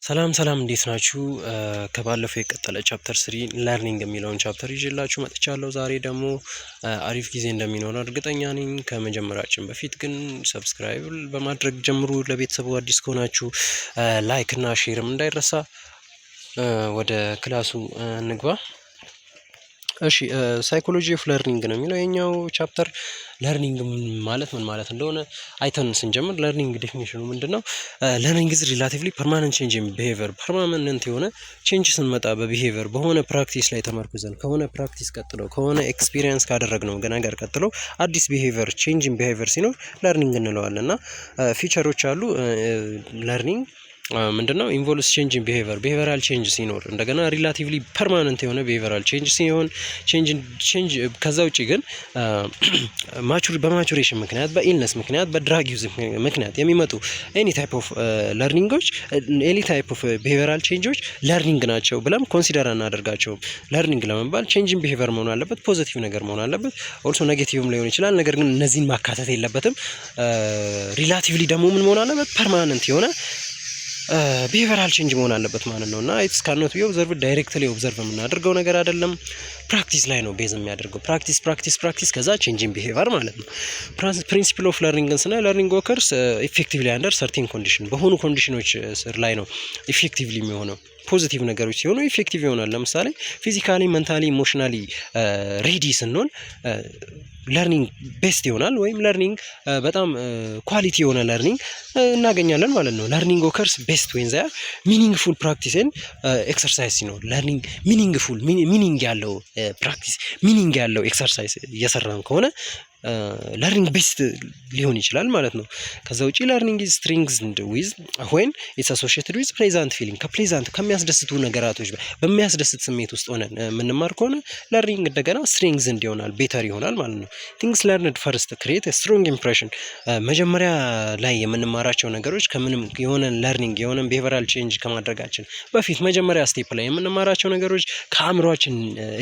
ሰላም ሰላም፣ እንዴት ናችሁ? ከባለፈው የቀጠለ chapter 3 learning የሚለውን chapter ይዤላችሁ መጥቻለሁ። ዛሬ ደግሞ አሪፍ ጊዜ እንደሚኖረን እርግጠኛ ነኝ። ከመጀመራችን በፊት ግን subscribe በማድረግ ጀምሩ። ለቤተሰቡ አዲስ ከሆናችሁ like እና share ም እንዳይረሳ። ወደ class ኡ እንግባ። እሺ፣ psychology of learning ነው የሚለው የኛው chapter። Learning ማለት ምን ማለት እንደሆነ አይተን ስንጀምር learning definition ኑ ምንድን ነው? Learning is relatively permanent change in behavior። Permanent የሆነ change ስንመጣ በ behavior በሆነ practice ላይ ተመርኩዘን፣ ከሆነ practice ቀጥሎ፣ ከሆነ experience ካደረግነው ነገር ቀጥሎ አዲስ behavior፣ change in behavior ሲኖር learning እንለዋለን። እና feature ኦች አሉ። Learning ምንድነው? Involves change in behavior፣ behavioral change ሲኖር፣ እንደገና relatively permanent የሆነ behavioral change ሲሆን change። ከዛ ውጭ ግን በ maturation ምክንያት፣ በ illness ምክንያት፣ በ drug use ምክንያት የሚመጡ any type of learning ኦች፣ any type of behavioral change ኦች learning ናቸው ብለን consider አናደርጋቸውም። Learning ለመባል change in behavior መሆን አለበት፣ positive ነገር መሆን አለበት። Also negative ም ሊሆን ይችላል። ነገር ግን እነዚህን ማካተት የለበትም። Relatively ደግሞ ምን መሆን አለበት? Permanent የሆነ behavioral change መሆን አለበት ማለት ነው። እና ኢትስ ካኖት ቢ ኦብዘርቭ፣ ዳይሬክትሊ ኦብዘርቭ የምናደርገው ነገር አይደለም። Practice ላይ ነው base የሚያደርገው። Practice, practice, practice፣ ከዛ change in behavior ማለት ነው። Principle of learning ን ስናይ learning occurs effectively under certain condition፣ በሆኑ condition ኖች ስር ላይ ነው effectively የሚሆነው። Positive ነገሮች ሲሆኑ effective ይሆናል። ለምሳሌ physically፣ mentally፣ emotionally ready ስንሆን learning best ይሆናል ወይም learning በጣም quality የሆነ learning እናገኛለን ማለት ነው። Learning occurs best when there meaningful practice and exercise ሲኖር፣ learning meaningful፣ meaning ያለው practice፣ meaning ያለው exercise እየሰራን ከሆነ learning best ሊሆን ይችላል ማለት ነው። ከዛ ውጪ learning is strengthened with when it's associated with pleasant feeling። ከ pleasant፣ ከሚያስደስቱ ነገራቶች፣ በሚያስደስት ስሜት ውስጥ ሆነን የምንማር ከሆነ learning እንደገና strengthened ይሆናል፣ better ይሆናል ማለት ነው። Things learned first create strong impression። መጀመሪያ ላይ የምንማራቸው ነገሮች፣ ከምንም የሆነን learning፣ የሆነን behavioral change ከማድረጋችን በፊት መጀመሪያ step ላይ የምንማራቸው ነገሮች ከአእምሯችን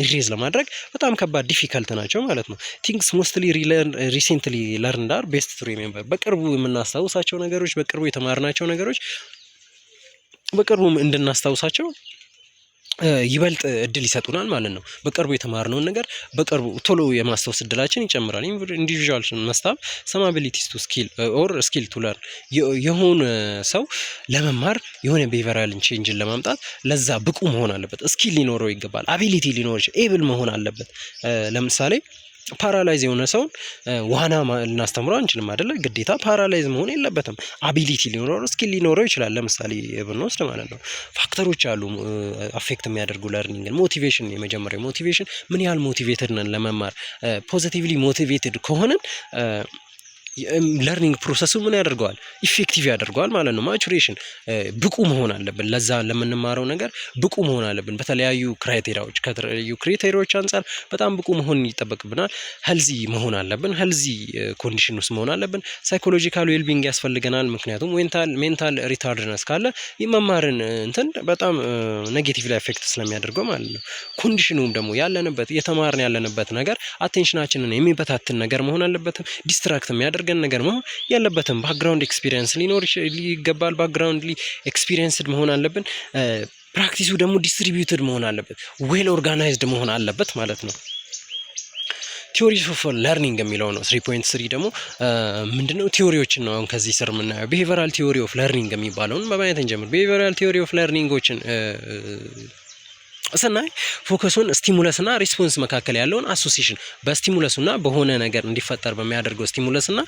erase ለማድረግ በጣም ከባድ፣ difficult ናቸው ማለት ነው። Things mostly recently learned are best to remember። በቅርቡ የምናስታውሳቸው ነገሮች፣ በቅርቡ የተማርናቸው ነገሮች በቅርቡ እንድናስታውሳቸው ይበልጥ እድል ይሰጡናል ማለት ነው። በቅርቡ የተማርነውን ነገር በቅርቡ ቶሎ የማስታወስ እድላችን ይጨምራል። Individual must have some abilities to skill or skill to learn። የሆነ ሰው ለመማር፣ የሆነ behavioral change ን ለማምጣት ለዛ ብቁ መሆን አለበት። Skill ሊኖረው ይገባል። Ability ሊኖረው፣ able መሆን አለበት። ለምሳሌ paralyze የሆነ ሰውን ዋና ልናስተምረው አንችልም አይደለ? ግዴታ paralyze መሆን የለበትም። Ability ሊኖረው፣ skill ሊኖረው ይችላል። ለምሳሌ ብንወስድ ማለት ነው። Factor ኦች አሉ affect የሚያደርጉ learning ን። Motivation፣ የመጀመሪያው motivation፣ ምን ያህል motivated ነን ለመማር። Positively motivated ከሆንን learning process ኡ ምን ያደርገዋል? Effective ያደርገዋል ማለት ነው። Maturation፣ ብቁ መሆን አለብን። ለዛ ለምንማረው ነገር ብቁ መሆን አለብን። በተለያዩ criteria ዎች፣ ከተለያዩ criteria ዎች አንፃር በጣም ብቁ መሆን ይጠበቅብናል። Healthy መሆን አለብን። Healthy condition ውስጥ መሆን አለብን። Psychological wellbeing ያስፈልገናል። ምክንያቱም mental retardness ካለ የመማርን እንትን በጣም negatively affect ስለሚያደርገው ማለት ነው። Condition ኑም ደግሞ ያለንበት፣ እየተማርን ያለንበት ነገር attention ናችንን የሚበታትን ነገር መሆን አለበትም። Distract የሚያደርገን ነገር መሆን የለበትም። Background experience ሊኖር ይገባል። Background experienced መሆን አለብን። Practice ኡ ደግሞ distributed መሆን አለበት። Well organized መሆን አለበት ማለት ነው። Theories of learning የሚለው ነው። 3.3 ደግሞ ምንድነው? Theory ዎችን ነው አሁን ከዚህ ስር የምናየው። Behavioral theory of learning የሚባለውን በማየት እንጀምር። Behavioral theory of learning ኦችን ስናይ focus ኡን stimulus እና response መካከል ያለውን association፣ በ stimulus ኡና በሆነ ነገር እንዲፈጠር በሚያደርገው stimulus እና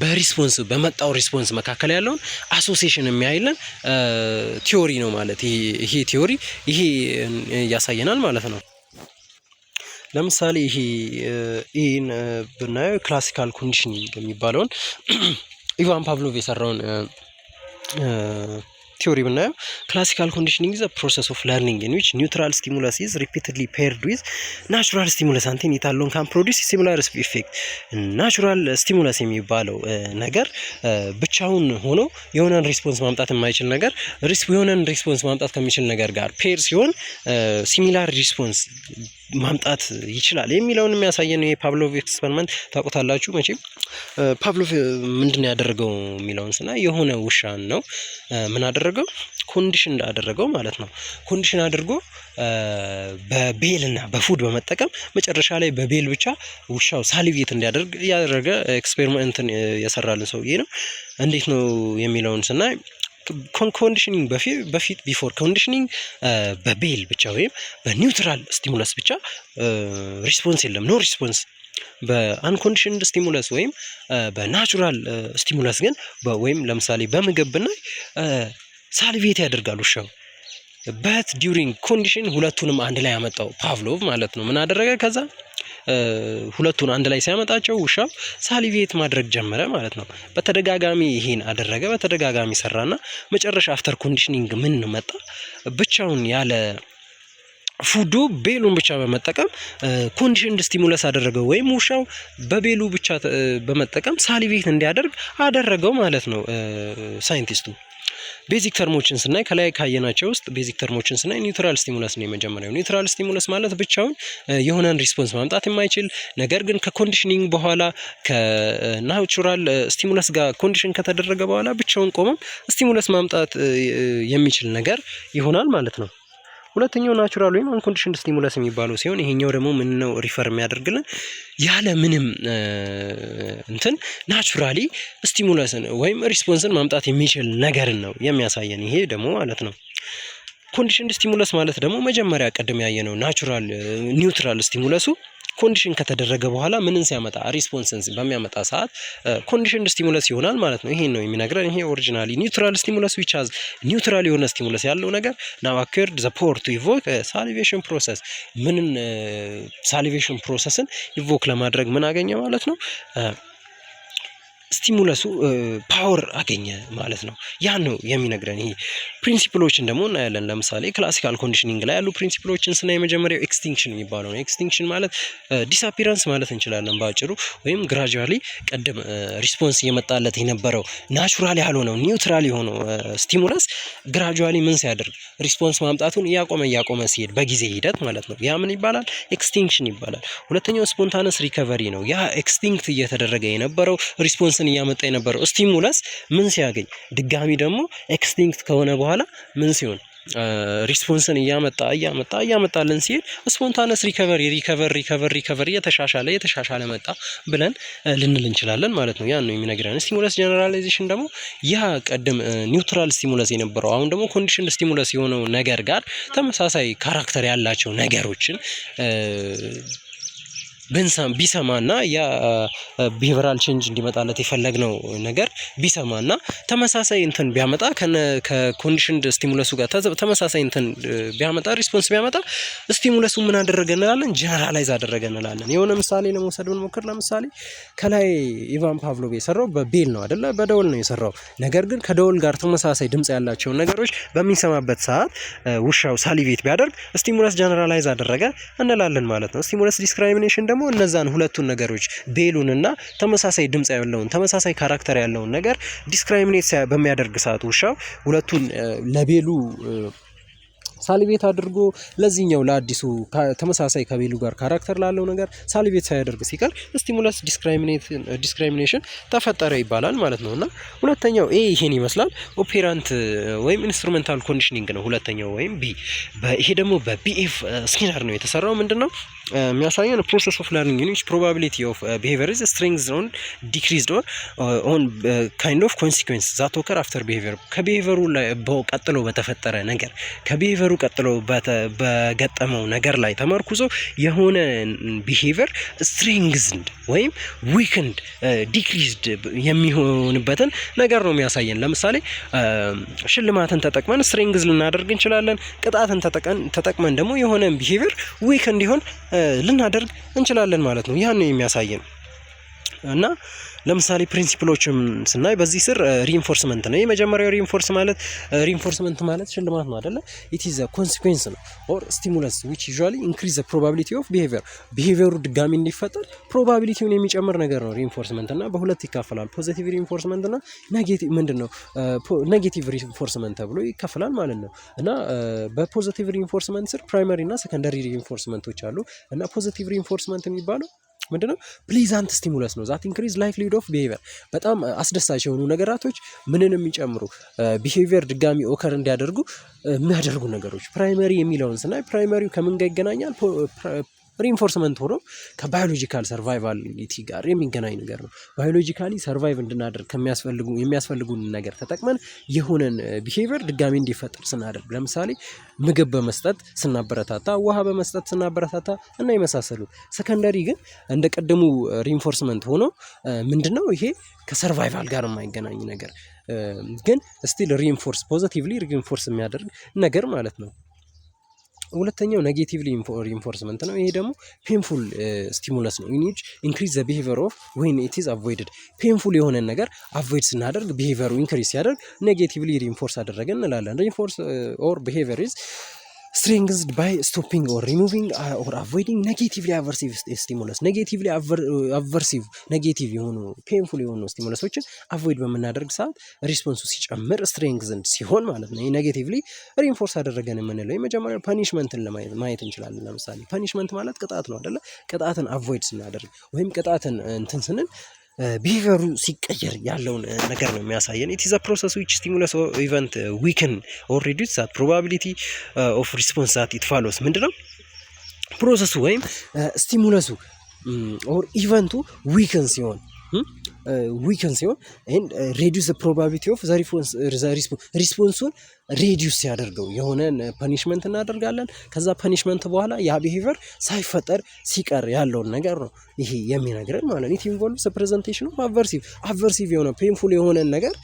በ response፣ በመጣው response መካከል ያለውን association የሚያይልን theory ነው ማለት። ይሄ theory ይሄ ያሳየናል ማለት ነው። ለምሳሌ ይሄን ብናየው፣ classical conditioning የሚባለውን ኢቫን ፓቭሎቭ የሰራውን theory ብናየው፣ classical conditioning is process of learning in which neutral stimulus is repeatedly paired with natural stimulus until it alone can produce similar effect። Natural stimulus የሚባለው ነገር ብቻውን ሆኖ የሆነን response ማምጣት የማይችል ነገር የሆነን response ማምጣት ከሚችል ነገር ጋር pair ሲሆን similar response ማምጣት ይችላል የሚለውን የሚያሳየን የፓቭሎቭ experiment ታውቁታላችሁ መቼም። ፓቭሎቭ ምንድነው ያደረገው የሚለውን ስናይ የሆነ ውሻን ነው። ምን አደረገው? Condition እንዳደረገው ማለት ነው። Condition አድርጎ በ bell እና በ food በመጠቀም መጨረሻ ላይ በ bell ብቻ ውሻው salivate እንዲያደርግ ያደረገ experiment ን የሰራልን ሰውዬ ነው። እንዴት ነው የሚለውን ስናይ conditioning በፊት before conditioning በ bell ብቻ ወይም በ neutral stimulus ብቻ response የለም፣ no response። በ unconditioned stimulus ወይም በ natural stimulus ግን ወይም ለምሳሌ በምግብ ብናይ salivate ያደርጋል ውሻው። But during condition ሁለቱንም አንድ ላይ ያመጣው ፓቭሎቭ ማለት ነው። ምን አደረገ? ከዛ ሁለቱን አንድ ላይ ሲያመጣቸው ውሻው salivate ማድረግ ጀመረ ማለት ነው። በተደጋጋሚ ይሄን አደረገ፣ በተደጋጋሚ ሰራና መጨረሻ after conditioning ምን መጣ? ብቻውን ያለ food ኡ bell ኡን ብቻ በመጠቀም conditioned stimulus አደረገው ወይም ውሻው በ bell ኡ ብቻ በመጠቀም salivate እንዲያደርግ አደረገው ማለት ነው ሳይንቲስቱ። Basic term ኦችን ስናይ፣ ከላይ ካየናቸው ውስጥ basic term ኦችን ስናይ neutral stimulus ነው የመጀመሪያው። Neutral stimulus ማለት ብቻውን የሆነን response ማምጣት የማይችል፣ ነገር ግን ከ conditioning በኋላ ከ natural stimulus ጋር condition ከተደረገ በኋላ ብቻውን ቆሞም stimulus ማምጣት የሚችል ነገር ይሆናል ማለት ነው። ሁለተኛው natural ወይም unconditioned stimulus የሚባለው ሲሆን ይሄኛው ደግሞ ምን ነው refer የሚያደርግልን? ያለ ምንም እንትን naturally stimulus ን ወይም response ን ማምጣት የሚችል ነገርን ነው የሚያሳየን ይሄ ደግሞ ማለት ነው። Conditioned stimulus ማለት ደግሞ መጀመሪያ ቅድም ያየነው natural neutral stimulus ኡ condition ከተደረገ በኋላ ምንን ሲያመጣ፣ response ን በሚያመጣ ሰዓት conditioned stimulus ይሆናል ማለት ነው። ይሄን ነው የሚነግረን። ይሄ originally neutral stimulus which has neutral የሆነ stimulus ያለው ነገር now acquired the power to evoke salivation process። ምንን salivation process ን evoke ለማድረግ ምን አገኘ ማለት ነው? Stimulus ኡ power አገኘ ማለት ነው። ያን ነው የሚነግረን። ይሄ principle ኦችን ደግሞ እናያለን። ለምሳሌ classical conditioning ላይ ያሉ principle ኦችን ስናይ የመጀመሪያው extinction የሚባለው ነው። Extinction ማለት disappearance ማለት እንችላለን በአጭሩ፣ ወይም gradually ቀደም response እየመጣለት የነበረው natural ያልሆነው neutral የሆነው stimulus gradually ምን ሲያደርግ፣ response ማምጣቱን እያቆመ እያቆመ ሲሄድ በጊዜ ሂደት ማለት ነው። ያ ምን ይባላል? Extinction ይባላል። ሁለተኛው spontaneous recovery ነው። ያ extinct እየተደረገ የነበረው response ን እያመጣ የነበረው stimulus ምን ሲያገኝ፣ ድጋሚ ደግሞ extinct ከሆነ በኋላ ምን ሲሆን፣ response ን እያመጣ እያመጣ እያመጣልን ሲሄድ spontaneous recovery፣ recover recover recover እየተሻሻለ እየተሻሻለ መጣ ብለን ልንል እንችላለን ማለት ነው። ያን ነው የሚነግረን። Stimulus generalization ደግሞ ያ ቀደም neutral stimulus የነበረው አሁን ደግሞ conditioned stimulus የሆነው ነገር ጋር ተመሳሳይ character ያላቸው ነገሮችን ቢሰማና ያ behavioral change እንዲመጣለት የፈለግነው ነገር ቢሰማና ተመሳሳይ እንትን ቢያመጣ፣ ከ conditioned stimulus ኡ ጋር ተመሳሳይ እንትን ቢያመጣ፣ response ቢያመጣ stimulus ኡ ምን አደረገ እንላለን? Generalize አደረገ እንላለን። የሆነ ምሳሌ ለመውሰድ ብንሞክር ለምሳሌ ከላይ ኢቫን ፓቭሎቭ የሰራው በ bell ነው አይደለ? በደወል ነው የሰራው። ነገር ግን ከደወል ጋር ተመሳሳይ ድምጽ ያላቸውን ነገሮች በሚሰማበት ሰዓት ውሻው salivate ቢያደርግ stimulus generalize አደረገ እንላለን ማለት ነው። Stimulus discrimination ደግሞ እነዛን ሁለቱን ነገሮች bell ኡን እና ተመሳሳይ ድምጽ ያለውን ተመሳሳይ character ያለውን ነገር discriminate በሚያደርግ ሰዓት ውሻው ሁለቱን ለ bell ኡ salivate አድርጎ ለዚህኛው ለአዲሱ ተመሳሳይ ከ bell ኡ ጋር character ላለው ነገር salivate ሳያደርግ ሲቀር stimulus discrimination ተፈጠረ ይባላል ማለት ነው። እና ሁለተኛው A ይሄን ይመስላል። Operant ወይም instrumental conditioning ነው ሁለተኛው ወይም B። ይሄ ደግሞ በ B.F. Skinner ነው የተሰራው። ምንድን ነው የሚያሳየን? Process of learning in which probability of behavior is strengthened or decreased or on kind of consequence that occur after behavior። ከ behavior ኡ ላይ ቀጥሎ በተፈጠረ ነገር፣ ከ behavior ኡ ቀጥሎ በገጠመው ነገር ላይ ተመርኩዞ የሆነ behavior strengthened ወይም weakened decreased የሚሆንበትን ነገር ነው የሚያሳየን። ለምሳሌ ሽልማትን ተጠቅመን strengthen ልናደርግ እንችላለን። ቅጣትን ተጠቅመን ደግሞ የሆነ behavior weak እንዲሆን ልናደርግ እንችላለን ማለት ነው። ያን ነው የሚያሳየን። እና ለምሳሌ principle ኦችም ስናይ በዚህ ስር reinforcement ነው። የመጀመሪያው reinforcement ማለት ሽልማት ነው አይደለ? It is consequence ነው or stimulus which usually increase the probability of behavior። Behavior ኡ ድጋሚ እንዲፈጠር probability ውን የሚጨምር ነገር ነው reinforcement። እና በሁለት ይካፈላል። Positive reinforcement እና negative፣ ምንድን ነው፣ negative reinforcement ተብሎ ይከፈላል ማለት ነው። እና በ positive reinforcement ስር primary እና secondary reinforcement ኦች አሉ። እና positive reinforcement የሚባለው ምንድነው? Pleasant stimulus ነው that increase likelihood of behavior። በጣም አስደሳች የሆኑ ነገራቶች ምንን የሚጨምሩ፣ behavior ድጋሚ occur እንዲያደርጉ የሚያደርጉ ነገሮች። Primary የሚለውን ስናይ primary ው ከምን ጋር ይገናኛል? Reinforcement ሆኖ ከ biological survivality ጋር የሚገናኝ ነገር ነው። Biologically survive እንድናደርግ ከሚያስፈልጉ የሚያስፈልጉን ነገር ተጠቅመን የሆነን behavior ድጋሚ እንዲፈጠር ስናደርግ፣ ለምሳሌ ምግብ በመስጠት ስናበረታታ፣ ውሃ በመስጠት ስናበረታታ እና የመሳሰሉት። Secondary ግን እንደ ቅድሙ reinforcement ሆኖ ምንድነው? ይሄ ከ survival ጋር የማይገናኝ ነገር ግን still reinforce positively reinforce የሚያደርግ ነገር ማለት ነው። ሁለተኛው negatively reinforcement ነው። ይሄ ደግሞ painful stimulus ነው። In which increase the behavior of when it is avoided። Painful የሆነን ነገር avoid ስናደርግ behavior ኡ increase ሲያደርግ negatively reinforce አደረገ እንላለን። ሪኢንፎርስ ኦር ቢሄቪየር ኢዝ ስትሬንግዝድ ባይ ስቶፒንግ ኦር ሪሙቪንግ ኦር አቮይዲንግ ኔጌቲቭሊ አቨርሲቭ ስቲሙለስ። Negatively aversive፣ negative የሆኑ፣ painful የሆኑ stimulus ኦችን avoid በምናደርግ ሰዓት response ኡ ሲጨምር፣ strengthened ሲሆን ማለት ነው። ይህ negatively reinforce አደረገን የምንለው። የመጀመሪያው punishment ን ማየት እንችላለን። ለምሳሌ punishment ማለት ቅጣት ነው አይደለ? ቅጣትን avoid ስናደርግ ወይም ቅጣትን እንትን ስንል behavior ኡ ሲቀየር ያለውን ነገር ነው የሚያሳየን። It is a process which stimulus event weaken or reduce that probability of response that it follows። ምንድነው? Process ኡ ወይም stimulus ኡ or event ኡ weaken ሲሆን and reduce probability of the response ኡን reduce ሲያደርገው፣ የሆነን punishment እናደርጋለን። ከዛ punishment በኋላ ያ behavior ሳይፈጠር ሲቀር ያለውን ነገር ነው ይሄ የሚነግረን ማለት ነው። It involves presentation of aversive የሆነ፣ painful የሆነን ነገር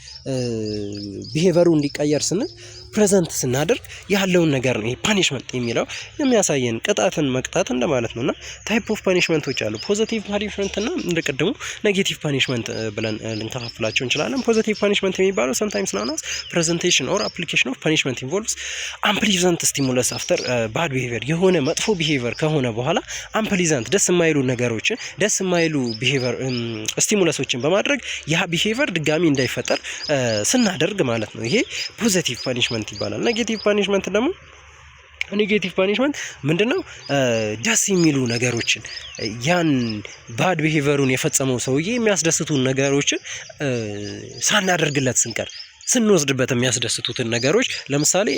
behavior ኡ እንዲቀየር ስንል present ስናደርግ ያለውን ነገር ነው ይሄ punishment የሚለው የሚያሳየን፣ ቅጣትን መቅጣት እንደማለት ነው። እና type of punishment ኦች አሉ። Positive punishment እና እንደ ቅድሙ negative punishment ብለን ልንከፋፍላቸው እንችላለን። Positive punishment የሚባለው sometimes known as presentation or application of punishment involves unpleasant stimulus after bad behavior። የሆነ መጥፎ behavior ከሆነ በኋላ unpleasant፣ ደስ የማይሉ ነገሮችን፣ ደስ የማይሉ behavior stimulus ኦችን በማድረግ ያ behavior ድጋሚ እንዳይፈጠር ስናደርግ ማለት ነው። ይሄ positive punishment ይባላል። Negative punishment ደግሞ፣ negative punishment ምንድነው? ደስ የሚሉ ነገሮችን፣ ያን bad behavior ኡን የፈጸመው ሰውዬ የሚያስደስቱ ነገሮችን ሳናደርግለት ስንቀር፣ ስንወስድበት የሚያስደስቱትን ነገሮች፣ ለምሳሌ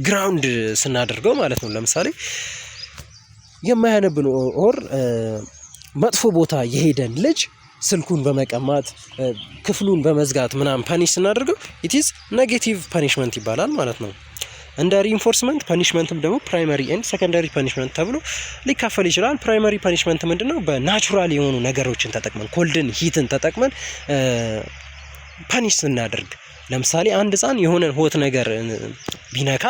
ground ስናደርገው ማለት ነው። ለምሳሌ የማያነብን or መጥፎ ቦታ የሄደን ልጅ ስልኩን በመቀማት፣ ክፍሉን በመዝጋት ምናምን punish ስናደርገው it's negative punishment ይባላል ማለት ነው። እንደ reinforcement punishment ም ደግሞ primary and secondary punishment ተብሎ ሊካፈል ይችላል። Primary punishment ምንድነው? በ natural የሆኑ ነገሮችን ተጠቅመን፣ cold ን heat ን ተጠቅመን punish ስናደርግ፣ ለምሳሌ አንድ ህፃን የሆነን hot ነገር ቢነካ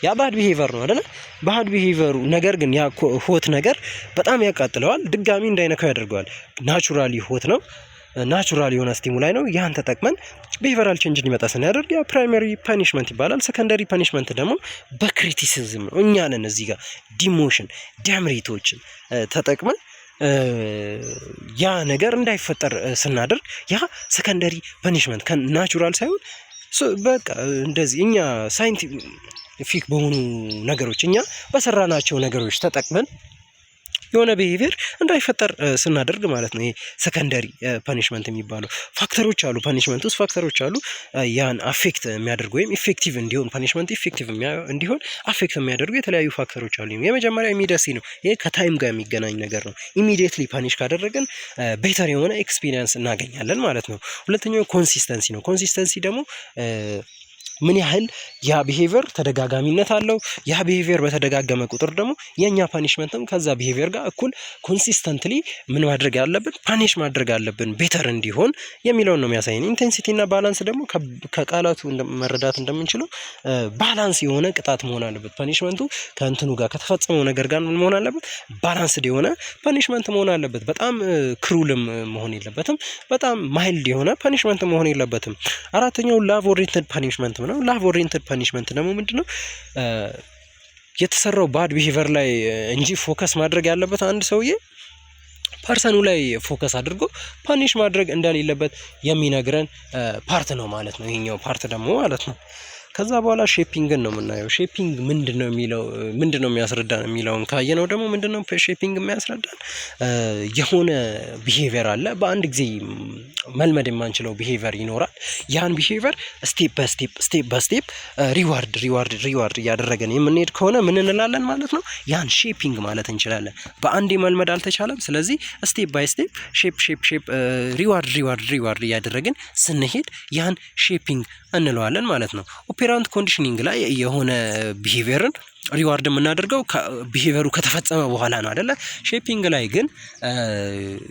ያ bad behavior ነው አይደለ? Bad behavior ኡ ነገር ግን ያ hot ነገር በጣም ያቃጥለዋል፣ ድጋሚ እንዳይነካው ያደርገዋል። Naturally hot ነው፣ natural የሆነ stimuli ነው። ያን ተጠቅመን behavioral change እንዲመጣ ስናደርግ ያ primary punishment ይባላል። Secondary punishment ደግሞ በ criticism ነው። እኛ ነን እዚህ ጋር demotion፣ demerit ኦችን ተጠቅመን ያ ነገር እንዳይፈጠር ስናደርግ ያ secondary punishment፣ ከ natural ሳይሆን በቃ እንደዚህ እኛ scientific በሆኑ ነገሮች፣ እኛ በሰራናቸው ነገሮች ተጠቅመን የሆነ behavior እንዳይፈጠር ስናደርግ ማለት ነው። ይሄ secondary punishment የሚባለው። Factor ኦች አሉ፣ punishment ውስጥ factor ኦች አሉ። ያን affect የሚያደርጉ ወይም effective እንዲሆን፣ punishment effective እንዲሆን affect የሚያደርጉ የተለያዩ factor ኦች አሉ። የመጀመሪያው immediacy ነው። ይሄ ከ time ጋር የሚገናኝ ነገር ነው። Immediately punish ካደረግን better የሆነ experience እናገኛለን ማለት ነው። ሁለተኛው consistency ነው። Consistency ደግሞ ምን ያህል ያ behavior ተደጋጋሚነት አለው። ያ behavior በተደጋገመ ቁጥር ደግሞ የእኛ punishment ም ከዛ behavior ጋር እኩል consistently ምን ማድረግ አለብን፣ punish ማድረግ አለብን better እንዲሆን የሚለውን ነው የሚያሳየን። Intensity እና balance ደግሞ ከቃላቱ መረዳት እንደምንችለው balance የሆነ ቅጣት መሆን አለበት። Punishment ኡ ከእንትኑ ጋር፣ ከተፈጸመው ነገር ጋር ምን መሆን አለበት? Balanced የሆነ punishment መሆን አለበት። በጣም cruel ም መሆን የለበትም። በጣም mild የሆነ punishment መሆን የለበትም። አራተኛው love oriented punishment ነው። Love oriented punishment ደግሞ ምንድነው? የተሰራው bad behavior ላይ እንጂ focus ማድረግ ያለበት አንድ ሰውዬ person ኡ ላይ focus አድርጎ punish ማድረግ እንደሌለበት የሚነግረን part ነው ማለት ነው። ይሄኛው part ደግሞ ማለት ነው። ከዛ በኋላ shaping ን ነው የምናየው። Shaping ምንድነው የሚለው፣ ምንድነው የሚያስረዳን የሚለውን ካየነው ደግሞ ምንድነው shaping የሚያስረዳን? የሆነ behavior አለ፣ በአንድ ጊዜ መልመድ የማንችለው behavior ይኖራል። ያን behavior step በ step፣ step በ step reward፣ reward፣ reward እያደረገን የምንሄድ ከሆነ ምን እንላለን ማለት ነው? ያን shaping ማለት እንችላለን። በአንዴ መልመድ አልተቻለም። ስለዚህ step by step shape፣ shape፣ shape፣ reward፣ reward፣ reward እያደረግን ስንሄድ ያን shaping እንለዋለን ማለት ነው። Operant conditioning ላይ የሆነ behavior ን reward የምናደርገው behavior ኡ ከተፈጸመ በኋላ ነው አይደለ? Shaping ላይ ግን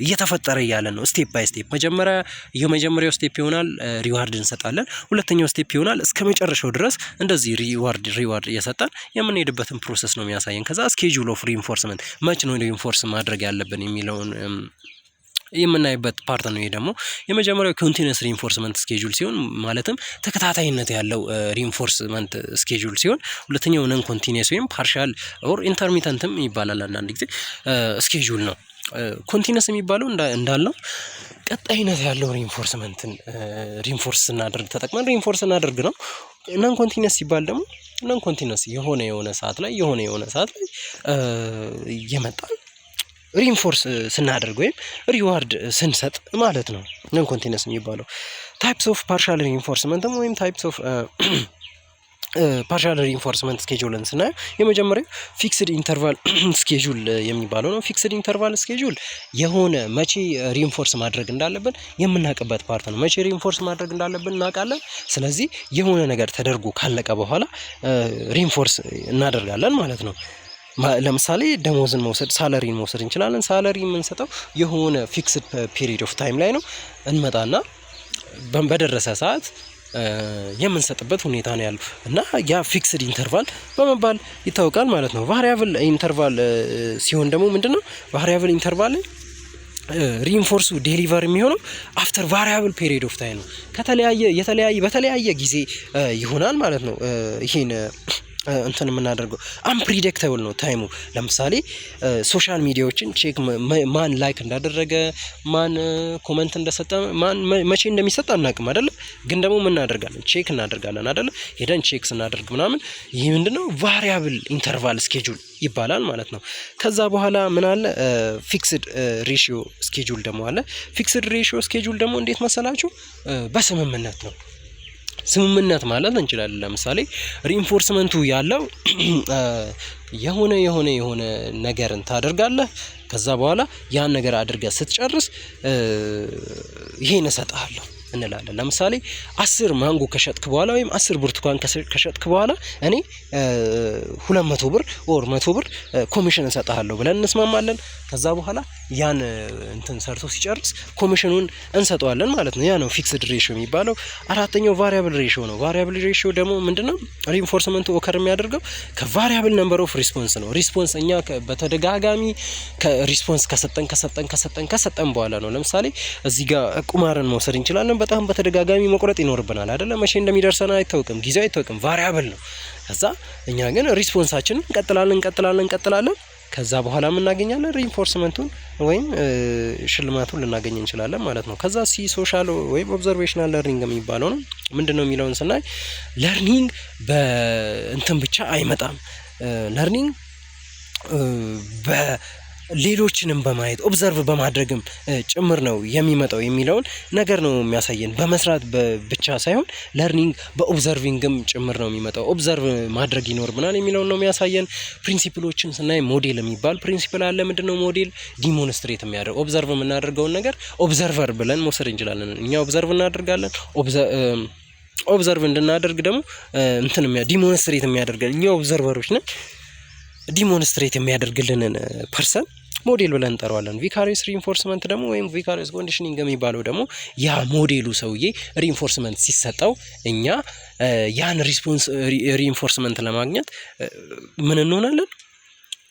እየተፈጠረ እያለ ነው። Step by step መጀመሪያ የመጀመሪያው step ይሆናል፣ reward እንሰጣለን። ሁለተኛው step ይሆናል፣ እስከ መጨረሻው ድረስ እንደዚህ reward፣ reward እየሰጠን የምንሄድበትን process ነው የሚያሳየን። ከዛ schedule of reinforcement፣ መች ነው reinforce ማድረግ ያለብን የሚለውን የምናይበት part ነው። ይሄ ደግሞ የመጀመሪያው continuous reinforcement schedule ሲሆን፣ ማለትም ተከታታይነት ያለው reinforcement schedule ሲሆን፣ ሁለተኛው non continuous ወይም partial or intermittent ም ይባላል አንዳንድ ጊዜ schedule ነው። Continuous የሚባለው እንዳልነው ቀጣይነት ያለው reinforcement ን reinforce ስናደርግ፣ ተጠቅመን reinforce ስናደርግ ነው። Non continuous ሲባል ደግሞ non continuous የሆነ የሆነ ሰዓት ላይ፣ የሆነ የሆነ ሰዓት ላይ እየመጣ reinforce ስናደርግ ወይም reward ስንሰጥ ማለት ነው non continuous የሚባለው። Types of partial reinforcement ም ወይም types of partial reinforcement schedule ን ስናየው የመጀመሪያው fixed interval schedule የሚባለው ነው። Fixed interval schedule የሆነ መቼ reinforce ማድረግ እንዳለብን የምናውቅበት part ነው። መቼ reinforce ማድረግ እንዳለብን እናውቃለን። ስለዚህ የሆነ ነገር ተደርጎ ካለቀ በኋላ reinforce እናደርጋለን ማለት ነው። ለምሳሌ ደሞዝን መውሰድ፣ salary ን መውሰድ እንችላለን። Salary የምንሰጠው የሆነ fixed period of time ላይ ነው። እንመጣና በደረሰ ሰዓት የምንሰጥበት ሁኔታ ነው ያለው እና ያ fixed interval በመባል ይታወቃል ማለት ነው። Variable interval ሲሆን ደግሞ ምንድነው? Variable interval reinforce ኡ deliver የሚሆነው after variable period of time ነው። ከተለያየ የተለያየ በተለያየ ጊዜ ይሆናል ማለት ነው። ይሄን እንትን የምናደርገው unpredictable ነው time ኡ። ለምሳሌ social media ዎችን check፣ ማን like እንዳደረገ፣ ማን comment እንደሰጠ፣ ማን መቼ እንደሚሰጥ አናውቅም አይደለ? ግን ደግሞ ምን እናደርጋለን? Check እናደርጋለን አይደለ? ሄደን check ስናደርግ ምናምን ይህ ምንድነው? Variable interval schedule ይባላል ማለት ነው። ከዛ በኋላ ምን አለ? Fixed ratio schedule ደግሞ አለ። Fixed ratio schedule ደግሞ እንዴት መሰላችሁ? በስምምነት ነው። ስምምነት ማለት እንችላለን። ለምሳሌ reinforcement ኡ ያለው የሆነ የሆነ የሆነ ነገርን ታደርጋለህ፣ ከዛ በኋላ ያን ነገር አድርገህ ስትጨርስ ይሄን እሰጥሃለሁ እንላለን። ለምሳሌ 10 ማንጎ ከሸጥክ በኋላ ወይም 10 ብርቱካን ከሸጥክ በኋላ እኔ 200 ብር or 100 ብር ኮሚሽን እሰጥሃለሁ ብለን እንስማማለን። ከዛ በኋላ ያን እንትን ሰርቶ ሲጨርስ ኮሚሽኑን እንሰጠዋለን ማለት ነው። ያ ነው fixed ratio የሚባለው። አራተኛው variable ratio ነው። Variable ratio ደግሞ ምንድነው? Reinforcement ኡ occur የሚያደርገው ከ variable number of response ነው። Response እኛ በተደጋጋሚ ከ response ከሰጠን፣ ከሰጠን፣ ከሰጠን፣ ከሰጠን በኋላ ነው። ለምሳሌ እዚህ ጋር ቁማርን መውሰድ እንችላለን። በጣም በተደጋጋሚ መቁረጥ ይኖርብናል አይደለ? መቼ እንደሚደርሰን አይታወቅም፣ ጊዜው አይታወቅም፣ variable ነው። ከዛ እኛ ግን response ኣችንን እንቀጥላለን፣ እንቀጥላለን፣ እንቀጥላለን። ከዛ በኋላ ምን እናገኛለን? Reinforcement ኡን ወይም ሽልማቱን ልናገኝ እንችላለን ማለት ነው። ከዛ C social ወይም observational learning የሚባለው ነው። ምንድነው የሚለውን ስናይ learning በእንትን ብቻ አይመጣም። Learning በሌሎችንም በማየት፣ observe በማድረግም ጭምር ነው የሚመጣው የሚለውን ነገር ነው የሚያሳየን። በመስራት ብቻ ሳይሆን learning በ observing ም ጭምር ነው የሚመጣው። Observe ማድረግ ይኖርብናል የሚለውን ነው የሚያሳየን። Principle ኦችን ስናይ ሞዴል የሚባል principle አለ። ምንድነው ሞዴል? Demonstrate የሚያደርግ፣ observe የምናደርገውን ነገር observer ብለን መውሰድ እንችላለን። እኛ observe እናደርጋለን። Observe እንድናደርግ ደግሞ እንትን demonstrate የሚያደርገን፣ እኛ observer ኦች ነን። Demonstrate የሚያደርግልንን person model ብለን እንጠራዋለን። Vicarious reinforcement ደግሞ ወይም vicarious conditioning የሚባለው ደግሞ ያ ሞዴሉ ሰውዬ reinforcement ሲሰጠው እኛ ያን response reinforcement ለማግኘት ምን እንሆናለን?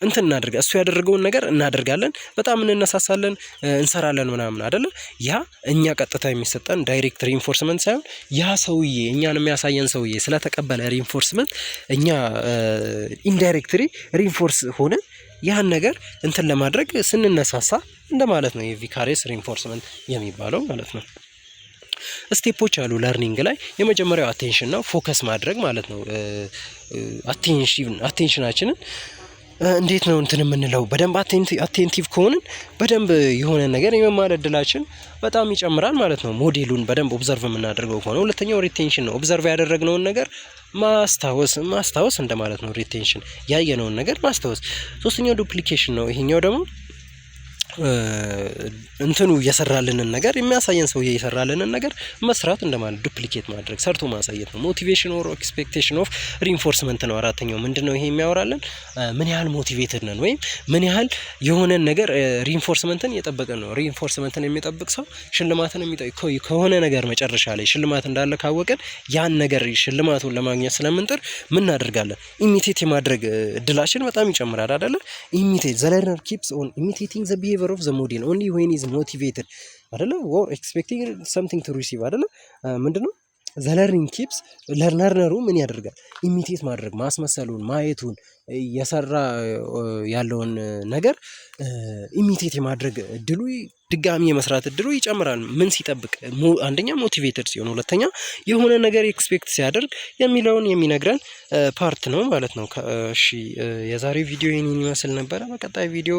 እንትን እናደርጋ እሱ ያደረገውን ነገር እናደርጋለን፣ በጣም እንነሳሳለን፣ እንሰራለን ምናምን አይደለ? ያ እኛ ቀጥታ የሚሰጠን direct reinforcement ሳይሆን ያ ሰውዬ፣ እኛን የሚያሳየን ሰውዬ ስለተቀበለ reinforcement እኛ indirectly reinforce ሆነን ያን ነገር እንትን ለማድረግ ስንነሳሳ እንደማለት ነው። የ vicarious reinforcement የሚባለው ማለት ነው። Step ኦች አሉ learning ላይ። የመጀመሪያው attention ነው፣ focus ማድረግ ማለት ነው። Attention ኣችንን እንዴት ነው እንትን የምንለው? በደንብ attentive ከሆንን በደንብ የሆነ ነገር የመማር እድላችን በጣም ይጨምራል ማለት ነው። ሞዴሉን በደንብ observe የምናደርገው ከሆነ። ሁለተኛው retention ነው። Observe ያደረግነውን ነገር ማስታወስ፣ ማስታወስ እንደማለት ነው። Retention ያየነውን ነገር ማስታወስ። ሶስተኛው duplication ነው። ይሄኛው ደግሞ እንትኑ የሰራልንን ነገር፣ የሚያሳየን ሰውዬ የሰራልንን ነገር መስራት እንደማለት፣ duplicate ማድረግ፣ ሰርቶ ማሳየት ነው። Motivation or expectation of reinforcement ነው። አራተኛው ምንድነው ይሄ የሚያወራልን? ምን ያህል motivated ነን ወይም ምን ያህል የሆነን ነገር reinforcement ን እየጠበቅን ነው። Reinforcement ን የሚጠብቅ ሰው፣ ሽልማትን የሚጠብቅ ከሆነ ነገር መጨረሻ ላይ ሽልማት እንዳለ ካወቅን ያን ነገር ሽልማቱን ለማግኘት ስለምንጥር ምን እናደርጋለን? Imitate የማድረግ እድላችን በጣም ይጨምራል አይደለ? Imitate, the learner keeps on imitating the behavior of the model only when is motivated አይደለ or expecting something to receive አይደለ? ምንድነው the learning keeps learner ኡ ምን ያደርጋል? Imitate ማድረግ፣ ማስመሰሉን፣ ማየቱን፣ እየሰራ ያለውን ነገር imitate የማድረግ እድሉ፣ ድጋሚ የመስራት እድሉ ይጨምራል። ምን ሲጠብቅ? አንደኛ motivated ሲሆን፣ ሁለተኛ የሆነ ነገር expect ሲያደርግ የሚለውን የሚነግረን part ነው ማለት ነው። እሺ፣ የዛሬው ቪዲዮ ይህንን ይመስል ነበረ። በቀጣይ ቪዲዮ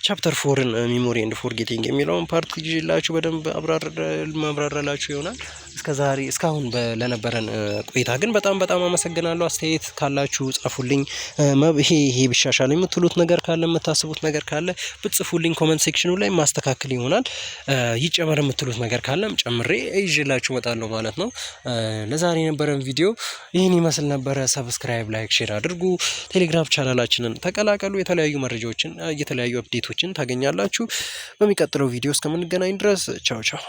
chapter four ን memory and forgetting የሚለውን part ይዤላችሁ በደንብ ማብራራላችሁ ይሆናል። እስከ ዛሬ እስካሁን ለነበረን ቆይታ ግን በጣም በጣም አመሰግናለሁ። አስተያየት ካላችሁ ጻፉልኝ። ይሄ ይሄ ቢሻሻል የምትሉት ነገር ካለ፣ የምታስቡት ነገር ካለ ብትጽፉልኝ comment section ኑ ላይ ማስተካከል ይሆናል። ይጨመር የምትሉት ነገር ካለም ጨምሬ ይዤላችሁ እመጣለሁ ማለት ነው። ለዛሬ የነበረን ቪዲዮ ይህን ይመስል ነበረ። Subscribe፣ like፣ share አድርጉ። ቴሌግራም ቻናላችንን ተቀላቀሉ። የተለያዩ መረጃዎችን፣ የተለያዩ update ኦችን ታገኛላችሁ። በሚቀጥለው ቪዲዮ እስከምንገናኝ ድረስ ቻው ቻው።